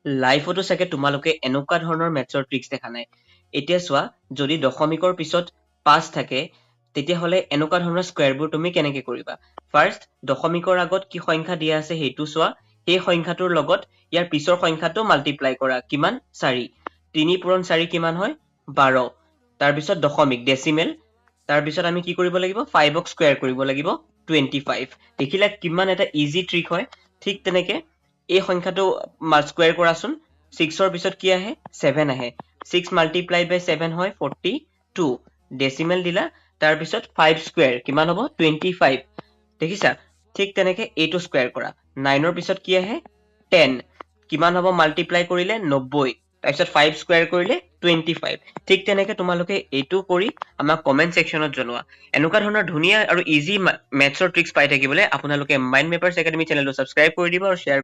লাইফতো চাগে তোমালোকে এনেকুৱা ধৰণৰ মেথছৰ ট্ৰিক্স দেখা নাই। এতিয়া চোৱা, যদি দশমিকৰ পিছত 5 থাকে, তেতিয়াহ'লে এনেকুৱা ধৰণৰ স্কুৱেৰবোৰ তুমি কেনেকে কৰিবা? ফাৰ্ষ্ট দশমিকৰ আগত কি সংখ্যা দিয়া আছে সেইটো চোৱা। সেই সংখ্যাটোৰ লগত ইয়াৰ পিছৰ সংখ্যাটো মাল্টিপ্লাই কৰা। কিমান? 4। 3 পূৰণ 4 কিমান হয়? 12। তাৰপিছত দশমিক, ডেচিমেল। তাৰপিছত আমি কি কৰিব লাগিব? ফাইভক স্কুৱেৰ কৰিব লাগিব, 25। দেখিলা কিমান এটা ইজি ট্ৰিক হয়? ঠিক তেনেকে এই সংখ্যাটো স্কুৱেৰ কৰাচোন। ছিক্সৰ পিছত কি আহে? ছেভেন আহে। 6 মাল্টিপ্লাই বাই 7 হয় 42। ডেচিমেল দিলা, তাৰপিছত ফাইভ স্কুৱেৰ কিমান হ'ব? 25। দেখিছা? ঠিক তেনেকে এইটো স্কুৱেৰ কৰা। নাইনৰ পিছত কি আহে? 10। কিমান হ'ব মাল্টিপ্লাই কৰিলে? 90। তাৰপিছত ফাইভ স্কুৱেৰ কৰিলে 25। ঠিক তেনেকে তোমালোকে এইটো কৰি আমাক কমেণ্ট ছেকশ্যনত জনোৱা। এনেকুৱা ধৰণৰ ধুনীয়া আৰু ইজি মেথছৰ ট্ৰিক্স পাই থাকিবলৈ আপোনালোকে মাইণ্ড মেপাৰ্ছ একাডেমি চেনেলটো ছাবস্ক্ৰাইব কৰি দিব আৰু শ্বেয়াৰ